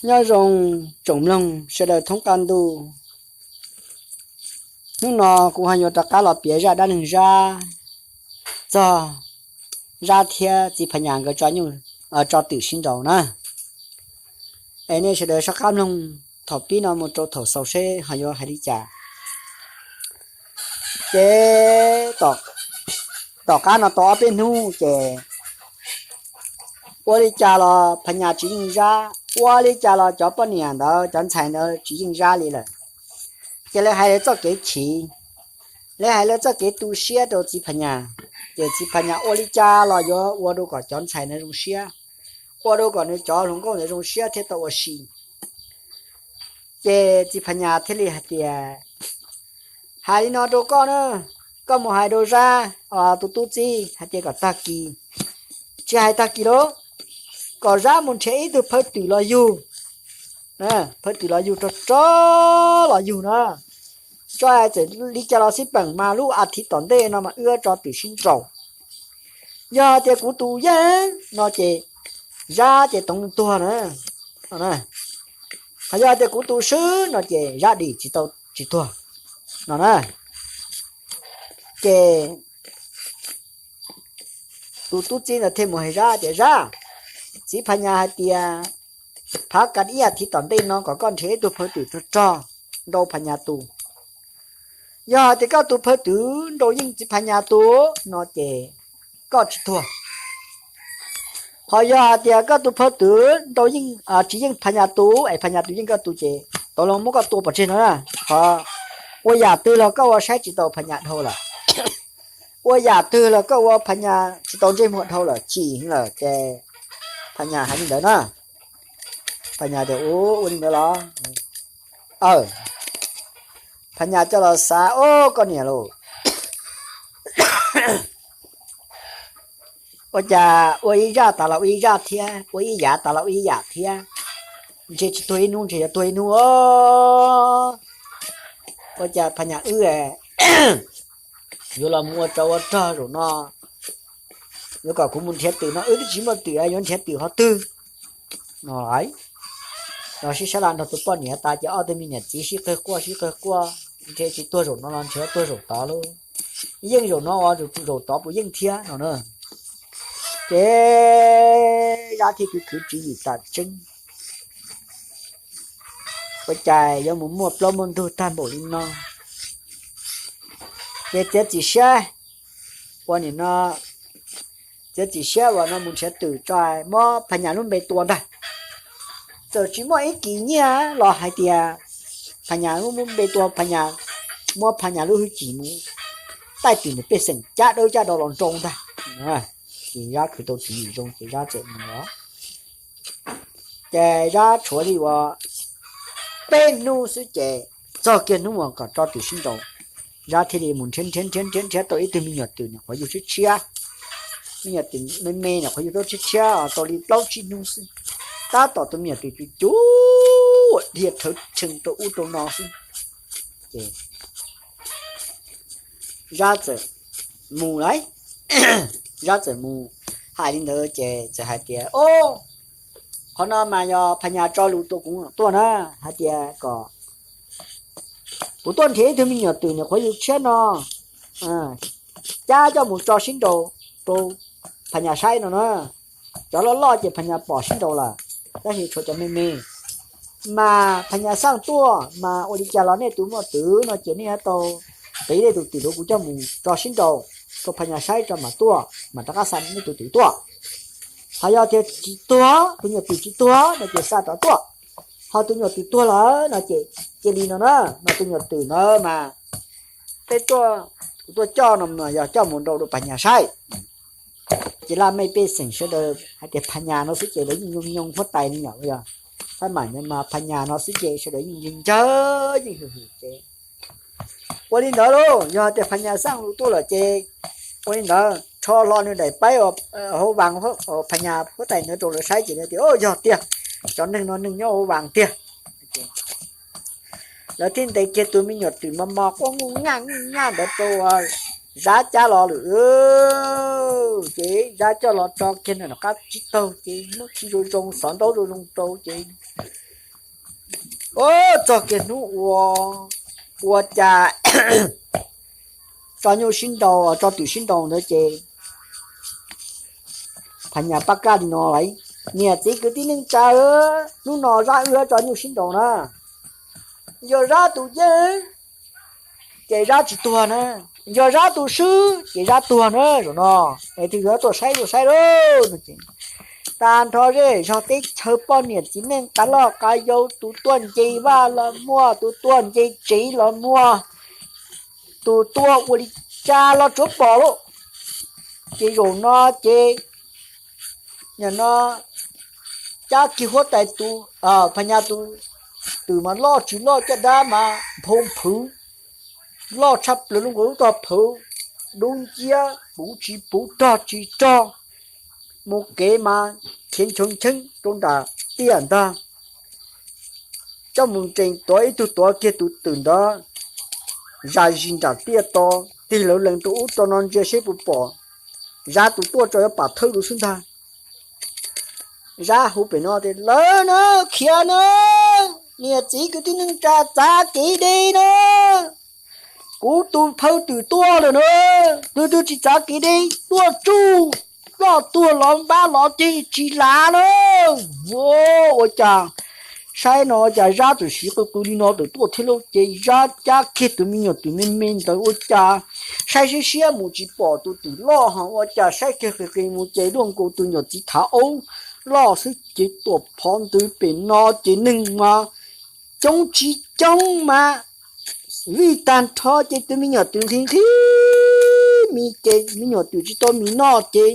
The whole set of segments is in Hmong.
Nyob zoo tsoom mloog sawv daws thoob qab ntuj. Hnub no kuv ho yuav rov qab los piav zaj dab neeg Zab txog Zab thiab txiv Phas Nyas nkawd tso nyuj, tso twm sib nraus na. Es nej sawv daws soj qab mloog thaum pib no mus rau thaum xaus seb ho yuav hais li cas. Ces tom qab no tau ob peb hnub ces ua li cas los Phas Nyas tsis yeej Zab, ua li cas los cov poj niam ntawd cov ntxhais ntawd tsis yeej Zab li lawm. Ces lawv hais lawv txoj kev chiv, lawv hais lawv txoj kev tu siab rau txiv Phas Nyas. Ces txiv Phas Nyas ua li cas los yuav ua rau kom cov ntxhais ntawd zoo siab, ua rau kom nws cov hluas nkauj ntawd zoo siab thiaj tau ua si. Ces txiv Phas Nyas thiaj li hais tias, hais li no rau koj na, koj mus hais rau Zab tus tub txib hais tias kom tag kis, tsis hais tag kis lauj, kom Zab mus nrhiav ib tug phaw twm los yug, phaw twm los yug rog rog los yug na, tso txawm li cas los xij peem mas lub as thiv tom ntej no mas wb tso twm sib nraus. Yog tias kuv tus yeej no ces Zab ces toov tuag na, ho yog tias kuv tus swb no ces Zab dim tsis tau, tsis tuag no na. Ces tus tub txib ntawd thiaj mus hais Zab tias, Zab, txiv Phas Nyas hais tias phav ka ib as thiv tom ntej no kom koj nrhiav ib tug phaw twm rog rog nrau Phas Nyas tus. Yog hais tias koj tus phaw twm nrau yeej txiv Phas Nyas tus no ces koj tsis tuag. Ho yog hais tias koj tus phaw twm nrau yeej, tsis yeej Phas Nyas tus es Phas Nyas tus yeej koj tus ces tau los muab koj tua pov tseg no na. Ho ua yam twg los koj ua saib tsis tau Phas Nyas dhau lawm, ua yam twg los koj ua Phas Nyas tsis tau ntsej muag dhau lawm, chim lawm ces Phas Nyas hais li ntawd na. Phas Nyas tias, Ua li ntawd los? Phas Nyas coj los xav, Ob, koj niam lauj, ua cas ua ib zaj tas los ua ib zaj thiab, ua ib yam tas los ua ib yam thiab, ntshe tsis tuag ib hnub ntshe yuav tuag ib hnub os. Ua cas Phas Nyas wb yuav los mus ua tsov ua rog zaum no, yuav kom kuv mus nrhiav twm no wb twb tsis muaj twm, yuav nrhiav twm qhov twg no? Los sib sab laj nrog tus poj niam tas ces ob tug me niam txiv sib qawg quaj sib qawg quaj, ntshe tsis tuag zaum no los ntshe tuag zaum tod lauj, yeej zaum no ua zaum tod puas yeej thiab no na. Ces Zab thiaj khwv khwv tswv yim tas tseeb, ua cas yuav mus muaj plaub muaj ntug tag npaum li no. Ces txiav txim siab ua nim no, txiav txim siab uas no mus nrhiav twm tso muab Phas Nyas lub npe tua ntag. Txawm tsis muaj ib kis nyiaj los hais tias Phas Nyas lub npe tua, Phas Nyas, muab Phas Nyas lub hwj chim mus taij twm nws pej xeem cab dawb cab do los nrau ntag. Ces Zab khwv tau tswv yim zoo ces Zab txawm mus los. Ces Zab tshuav li uas peb hnub xwb ces txog kiag hnub uas kom tso twm sib nraus, Zab thiaj li mus nrhiav nrhiav nrhiav nrhiav nrhiav tau ib tug me nyuam twm nyuam qhuav yug tshiab tshiab. Me nyuam twm me me nyuam qhuav yug tau tshiab tshiab tau li plaub tsib hnub xwb, tab tom tus me nyuam twm cuj cuj dhia rhawv rhees rau ub rau no xwb. Ces Zab txawm mus lawm, Zab txawm mus hais li ntawd ces txawm hais tias, Ob, qhov no mas yog Phas Nyas tso lus rau kuv tuaj na, hais tias kom kuv tuaj nrhiav ib tug me nyuam twm nyuam qhuav yug tshiab no, cab coj mus tso sib nraus rau Phas Nyas saib no na. Cov loj loj ces Phas Nyas pom sib nraus lawm, tab sis tshuav cov me me. Mas Phas Nyas xaj tuaj mas ua li cas los nej tus muaj twm no ces nej yuav tau qiv nej tus twm rau kuv coj mus tso sib nraus rau Phas Nyas saib tso mam tuaj, mam rov qab xa nej tus twm tuaj. Ho yog tias tsis tuag, tus nyuam twm tsis tuag no ces xa rov tuaj. Ho tus nyuam twm tuag lawm no ces cia li no na, mas tus nyuam twm ntawd mas peb tuaj, kuv tuaj coj no yog coj mus nrau rau Phas Nyas saib. Ces laj mej pej xeem sawv daws hais tias Phas Nyas no xwb ces lawv yeej nyoog nyoog huab tais li yom, yog fab mam mas Phas Nyas no xwb ces sawv daws yeej ntsawg ntsawg yeej hwm hwm ces ua li ntawd lauj, yog tias Phas Nyas xaj lus tuaj lawm ces ua li ntawd rho hlo nws daim paib hauv vas, Phas Nyas huab tais ntawd rau lawv saib ces lawv tias, Yog tiag, cov neeg no neeg nyob hauv vas tiag. Lawv thiaj ntes kiag tus me nyuam twm mos mos quaj nuj nyaj nuj nyaj ntawd rau Zab cab los lawm. Ces Zab coj los tso kiag nram qab tsib taug ces muab khi zoo zoo xov ntaub zoo zoo rau ces Txog kiag hnub ua, ua cas tso nyuj sib nraus, tso twm sib nraus ntawd ces Phas Nyas pab kaj li no lawm: Niam txiv kwv tij neej tsa, hnub no Zab wb tso nyuj sib nraus na, yog Zab tus yeej ces Zab tsis tuag na, yog Zab tus swb ces Zab tuag na. Zaum no es twg yuav tuaj saib tuaj saib lauj. Tag nrho zej zog teb chaws poj niam txiv neej, qav loj qav yau, tus tuaj nce vaj los muaj, tus tuaj nce tsev los muaj, tus tuaj ua li cas los tsuav pom lauj. Ces zaum no ces nim no cab kiag huab tais tus, Phas Nyas tus twm mas loj tsis loj, caj dab mas nphoo phwv, loj tshaj plaws, lub nkaus lub tog phwv, dub nciab puv tsis puv rog tsis rog, mus kev mas khiav nchoo cheeb rau nram tiaj ntag. Coj mus nres tuav ib tug tuav kiag tus twm ntawd zam zis nram tiaj to, tig lawv lees rau ub rau no ntsia seb puas pom Zab tus tuaj tso yuav pam thawj lus xwb ntag. Zab hu pem no tias, Lawv na, khiav na, niam txiv kwv tij neej tsa, txav kev de na, kuv tus phawj twm tuaj lawm na, tus twg tsis txav kev de tuaj tsuj, ploj tuag los npab los ceg tsis lav na. Ua cas saib no cas Zab txawm siv qw qw li no tawm tuaj thiab lauj. Ces Zab cab kiag tus me nyuam twm me me ntawd ua cas saib siab siab mus tsis pom tus twm loj ho ua cas saib kiag qis qis mus ces luaj nkaus tus nyuam txiv thav aub loj xwb ces tuam phov ntws pem no ces neeg mas coob tsis coob mas vij tag nrho ces tus me nyuam twm nqhis nqhis mis ces me nyuam twm tsis tau mis noj ces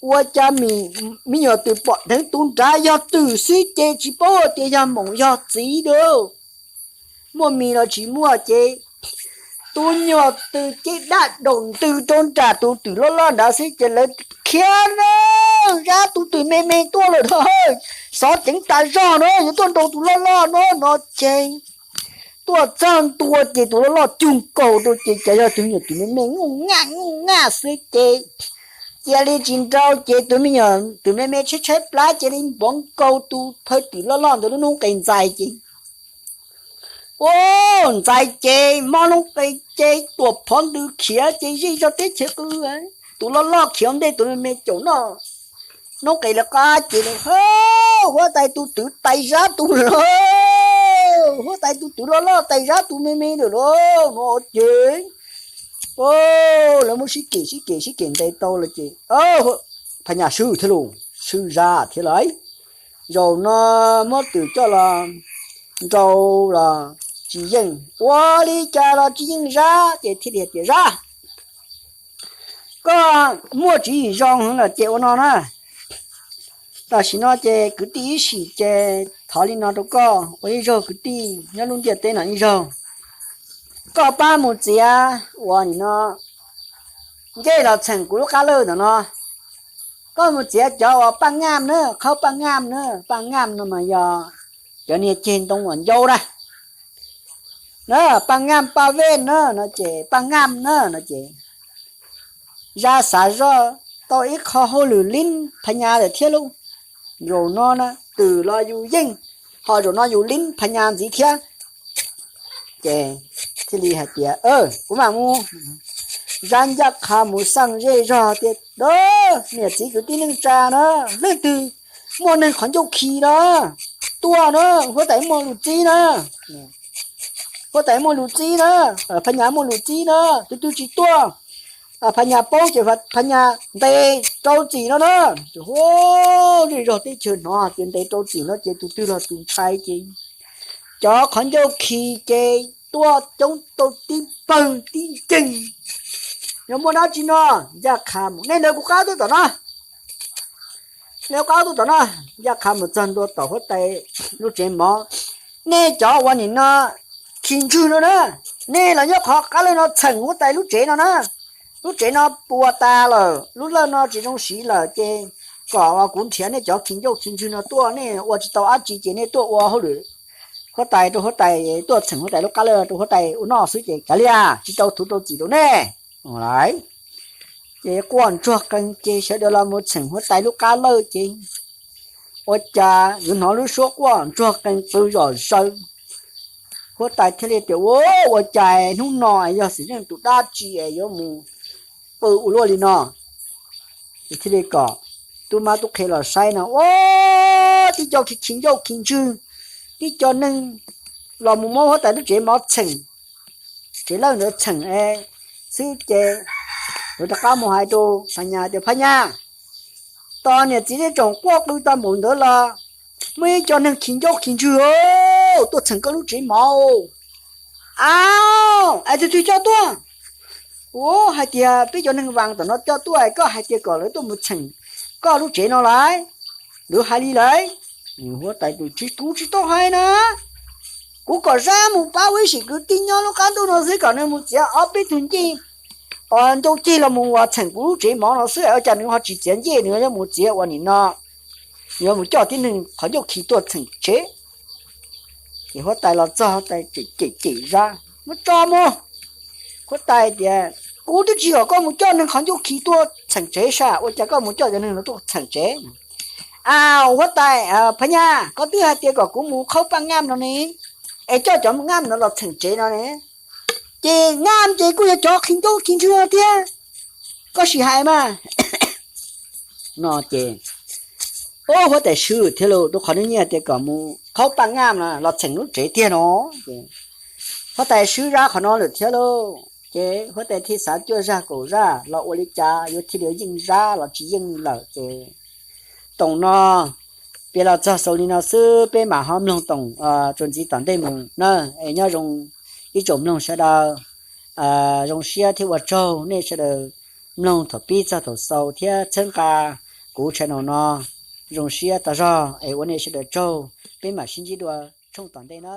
ua cas me nyuam twm pom dheev tus nrad yog twm xwb ces tsis paub tias yog maum yog txiv lauj. Muaj mis los tsis muaj ces tus nyuam twm ces daj daum ntws rau nram tus twm loj loj nrad xwb ces lawv khiav na, Zab tus twm me me tuaj lawm na, xov ceev tas zog na, yuav tuaj nrau tus loj loj no no ces tuaj txog ntua ces tus loj loj cug nkaus rau ces cas yog tus me nyuam twm me me nyuj nyaj nyuj nyaj xwb ces cia li tsis nrau ces tus me nyuam twm me me tshaib tshaib plab cia li npov nkaus tus phawj twm loj loj ntawd lub noob qes ntxais ces ua ntxais ces mob noob qes ces tuam phov ntws khiav ces zej zog teb chaws qw, tus loj loj khiav ntej tus me me caum noj noob qes lawv qab ces, Huab tais tus twm tais Zab tus lawm, huab tais tus twm loj loj tais Zab tus me me lawm lauj no ces lawv muab sib kem sib kem sib kem ntes tau lawm ces Phas Nyas swb thiab lauj, swb Zab thiab lauj. Zaum no muab twm coj los nrau los tsis yeej, ua li cas los tsis yeej Zab ces thiaj li hais tias, Zab, koj muaj tswv yim zoo heev lawm ces ua no na, tam sim no ces kwv tij ib sim ces thov li no rau koj ua ib zaug kwv tij nyob lub ntiaj teb no ib zaug, koj pab mus txiav uas nim no ncej los txheem kuv lub qab lawj ntawm no, koj mus txiav cov uas paj ngaj na, qhaub paj ngaj na, paj ngaj no mas yog cov niag ceg ntoo uas ncau na, na, paj ngaj paj vej na no ces, paj ngaj na no ces Zab xav zoj tau ib qho hauj lwm lib Phas Nyas lawm thiab lauj. Zaum no na twm los yus yeej, ho zaum no yus lib Phas Nyas ntxiv thiab. Ces thiaj li hais tias, Kuv mam mus. Zab ncaj qha mus xaj zej zog tias, Niam txiv kwv tij neej tsa na, leej twg muaj neeg qhov ncauj khi na, tuaj na, huab tais muaj lus txib na, huab tais muaj lus txib na, Phas Nyas muaj lus txib na, tus twg tsis tuaj, Phas Nyas paub ces Phas Nyas ntes rau txim no na. Zej zog teb chaws hnov tias ntes rau txim no ces tus twg los tus ntshai ces cov qhov ncauj khi ces tuaj coob tau tib pawg tib nceeg. Yog muaj dab tsi no, ncaj qha mus, nej ntawd kuv qab tuaj tom no, nej qab tuaj tom no. Ncaj qha mus txog ntua tom huab tais lub tsev mov, nej cov uas nim no khi ntswg no na, nej los nyob qhov qab lawj no txheem huab tais lub tsev no na. Lub tsev no puas tas lawm, lub lawj no tsis zoo siv lawm ces kom uas kuv nrhiav nej cov khi ncauj khi ntswg no tuaj, nej ua tsis tau dab tsi ces nej tuaj ua hauj lwm huab tais rau huab tais, tuaj txheem huab tais lub qab lawj rau huab tais ua noj xwb ces kav liam, tsis rau thuv rau txim rau nej. Ces quaj ntsuag qees ces sawv daws los mus txheem huab tais lub qab lawj ces ua cas yuav hnov lub suab quaj ntsuag qees pw zom zaws. Huab tais thiaj li tias, Ua, ua cas hnub no yog xwm txheej tus dab tsi es yuav mus pw ua luaj li no? Thiaj li kom tub mab tub qhe los saib no, ua, tib co khi khi ncauj khi ntswg, tib co neeg los mus muab huab tais lub tsev mov txheem, tsev lawj ntawd txheem xwb ces lawv rov qab mus hais rau Phab Nyas tias, Phab Nyas, tos niam txiv zej tsoom quaj qw tau npaum ntawd los muaj ib co neeg khi ncauj khi ntswg tuaj txheem koj lub tsev mov. Au, es twg twg coj tuaj? Ua, hais tias peb cov neeg vas tom no coj tuaj, koj hais tias kom lawv tuaj mus txheem koj lub tsev no lawm, lawv hais li lawm. Huab tais tias, Tsis, kuv tsis tau hais na, kuv kom Zab mus pab ua ib sim kwv tij nyob lub qab ntuj no xwb, kom nws mus txiav ob peb tug ncej ncauj ceg los mus uas txheem kuv lub tsev mov no xwb, ua cas nws ho tsis txiav ncej, nws yuav mus txiav ua nim no, nws yuav mus coj tib neeg qhov ncauj khi tuaj txheem tsev. Ces huab tais los txog, huab tais cem cem Zab, Muab tso mus. Huab tais tias, Kuv twb tsis kom koj mus coj neeg qhov ncauj khi tuaj txheem tsev sas, ua cas koj mus coj cov neeg no tuaj txheem tsev? Au, huab tais, Phab Nyas, koj twb hais tias kom kuv mus qhaub paj ngam no ne, es coj cov ngam no los txheem tsev no ne, ces ngam ces kuj yog cov khi ncauj khi ntswg no thiab, koj sim hais mas. No ces, ua, huab tais swb thiab lauj, rau qhov nws nyiaj tias kom mus qhaub paj ngam no los txheem lub tsev tiag no. Ces huab tais swb Zab qhov no lawm thiab lauj, ces huab tais thiaj xav cuaj zaj kaum zaj los ua li cas yuav thiaj li yeej Zab los tsis yeej lawm ces, Toom no piav los txog xaus li no xwb, peb mam ho mloog Toom txuas ntxiv tom ntej mus na. Es nyob zoo ib tsoom mloog sawv daws, zoo siab thiab ua tsaug nej sawv daws mloog thaum pib txog thaum xaus thiab txhawb nqa kuv channel no. Zoo siab tas zog es ua nej sawv daws tsaug, peb mam sib ntsib dua tshooj tom ntej na.